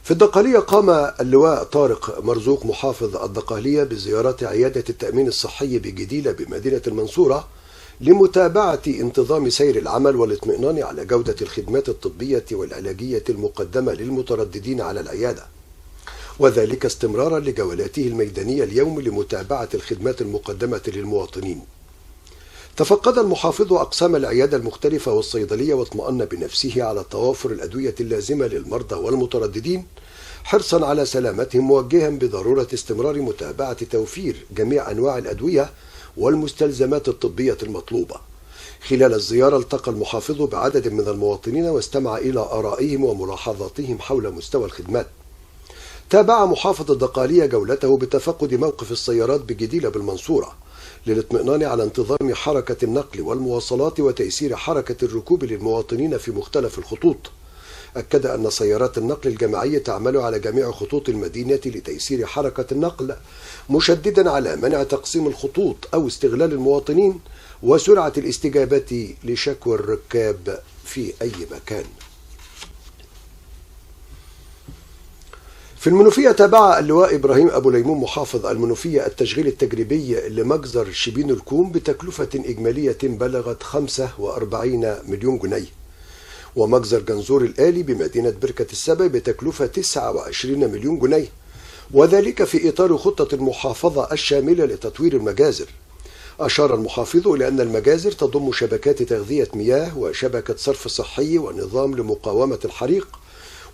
في الدقهلية قام اللواء طارق مرزوق محافظ الدقهلية بزيارة عيادة التأمين الصحي بجديلة بمدينة المنصورة لمتابعة انتظام سير العمل والاطمئنان على جودة الخدمات الطبية والعلاجية المقدمة للمترددين على العيادة، وذلك استمرارا لجولاته الميدانية اليوم لمتابعة الخدمات المقدمة للمواطنين. تفقد المحافظ أقسام العيادة المختلفة والصيدلية واطمأن بنفسه على توافر الأدوية اللازمة للمرضى والمترددين حرصا على سلامتهم، موجها بضرورة استمرار متابعة توفير جميع أنواع الأدوية والمستلزمات الطبية المطلوبة. خلال الزيارة التقى المحافظ بعدد من المواطنين واستمع إلى آرائهم وملاحظاتهم حول مستوى الخدمات. تابع محافظ الدقهلية جولته بتفقد موقف السيارات بجديلة بالمنصورة للاطمئنان على انتظام حركة النقل والمواصلات وتيسير حركة الركوب للمواطنين في مختلف الخطوط. أكد أن سيارات النقل الجماعية تعمل على جميع خطوط المدينة لتيسير حركة النقل، مشددا على منع تقسيم الخطوط أو استغلال المواطنين وسرعة الاستجابة لشكوى الركاب في أي مكان. في المنوفية تابع اللواء إبراهيم أبو ليمون محافظ المنوفية التشغيل التجريبي لمجزر شبين الكوم بتكلفة إجمالية بلغت 45 مليون جنيه، ومجزر جنزور الآلي بمدينة بركة السبع بتكلفة 29 مليون جنيه، وذلك في إطار خطة المحافظة الشاملة لتطوير المجازر. أشار المحافظ إلى أن المجازر تضم شبكات تغذية مياه وشبكة صرف صحي ونظام لمقاومة الحريق،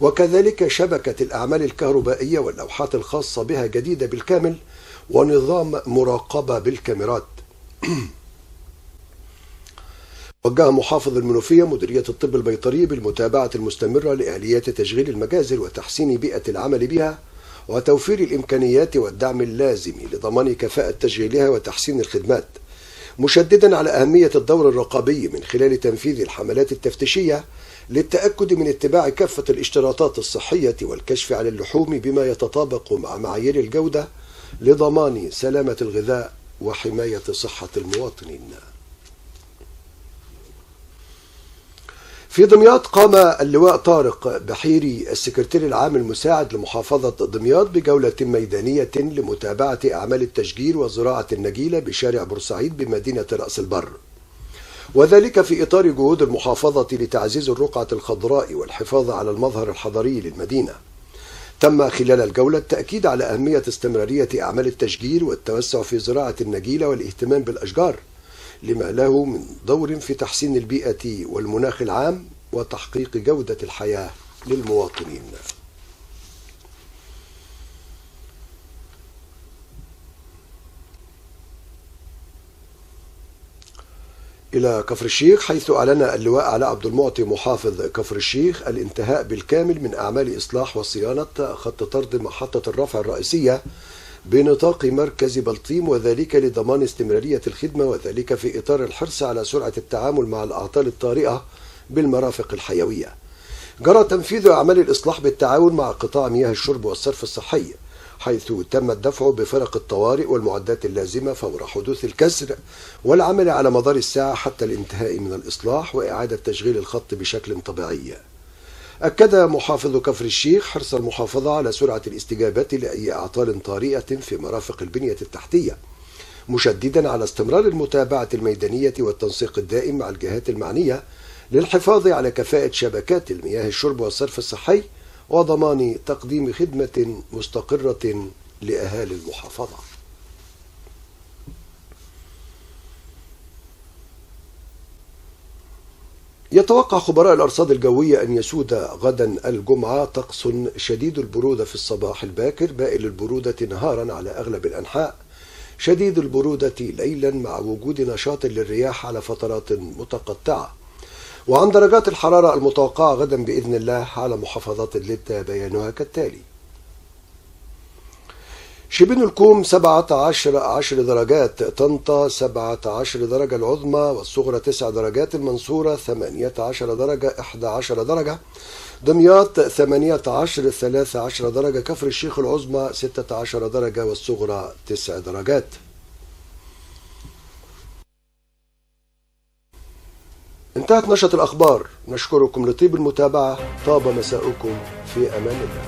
وكذلك شبكة الأعمال الكهربائية واللوحات الخاصة بها جديدة بالكامل ونظام مراقبة بالكاميرات. وجه محافظ المنوفية مديرية الطب البيطري بالمتابعة المستمرة لآليات تشغيل المجازر وتحسين بيئة العمل بها وتوفير الإمكانيات والدعم اللازم لضمان كفاءة تشغيلها وتحسين الخدمات، مشددا على أهمية الدور الرقابي من خلال تنفيذ الحملات التفتيشية للتأكد من اتباع كافة الاشتراطات الصحية والكشف على اللحوم بما يتطابق مع معايير الجودة لضمان سلامة الغذاء وحماية صحة المواطنين. في دمياط قام اللواء طارق بحيري السكرتير العام المساعد لمحافظة دمياط بجولة ميدانية لمتابعة أعمال التشجير وزراعة النجيلة بشارع بورسعيد بمدينة رأس البر، وذلك في إطار جهود المحافظة لتعزيز الرقعة الخضراء والحفاظ على المظهر الحضري للمدينة. تم خلال الجولة التأكيد على أهمية استمرارية أعمال التشجير والتوسع في زراعة النجيلة والاهتمام بالأشجار لما له من دور في تحسين البيئة والمناخ العام وتحقيق جودة الحياة للمواطنين. إلى كفر الشيخ، حيث أعلن اللواء علاء عبد المعطي محافظ كفر الشيخ الانتهاء بالكامل من أعمال إصلاح وصيانة خط طرد محطة الرفع الرئيسية بنطاق مركز بلطيم، وذلك لضمان استمرارية الخدمة، وذلك في إطار الحرص على سرعة التعامل مع الأعطال الطارئة بالمرافق الحيوية. جرى تنفيذ أعمال الإصلاح بالتعاون مع قطاع مياه الشرب والصرف الصحي، حيث تم الدفع بفرق الطوارئ والمعدات اللازمة فور حدوث الكسر، والعمل على مدار الساعة حتى الانتهاء من الإصلاح وإعادة تشغيل الخط بشكل طبيعي. أكد محافظ كفر الشيخ حرص المحافظة على سرعة الاستجابة لأي أعطال طارئة في مرافق البنية التحتية، مشددا على استمرار المتابعة الميدانية والتنسيق الدائم مع الجهات المعنية للحفاظ على كفاءة شبكات المياه الشرب والصرف الصحي وضمان تقديم خدمة مستقرة لأهالي المحافظة. يتوقع خبراء الأرصاد الجوية أن يسود غدا الجمعة طقس شديد البرودة في الصباح الباكر، مائل البرودة نهارا على أغلب الأنحاء، شديد البرودة ليلا مع وجود نشاط للرياح على فترات متقطعة. وعن درجات الحرارة المتوقعة غدا بإذن الله على محافظات الليلة بيانها كالتالي: شبين الكوم 17 درجات، طنطا 17 درجة العظمى والصغرى 9 درجات، المنصورة 18 درجة 11 درجة، دمياط 18 13 درجة، كفر الشيخ العظمى 16 درجة والصغرى 9 درجات. انتهت نشرة الأخبار، نشكركم لطيب المتابعة، طاب مساؤكم في أمان الله.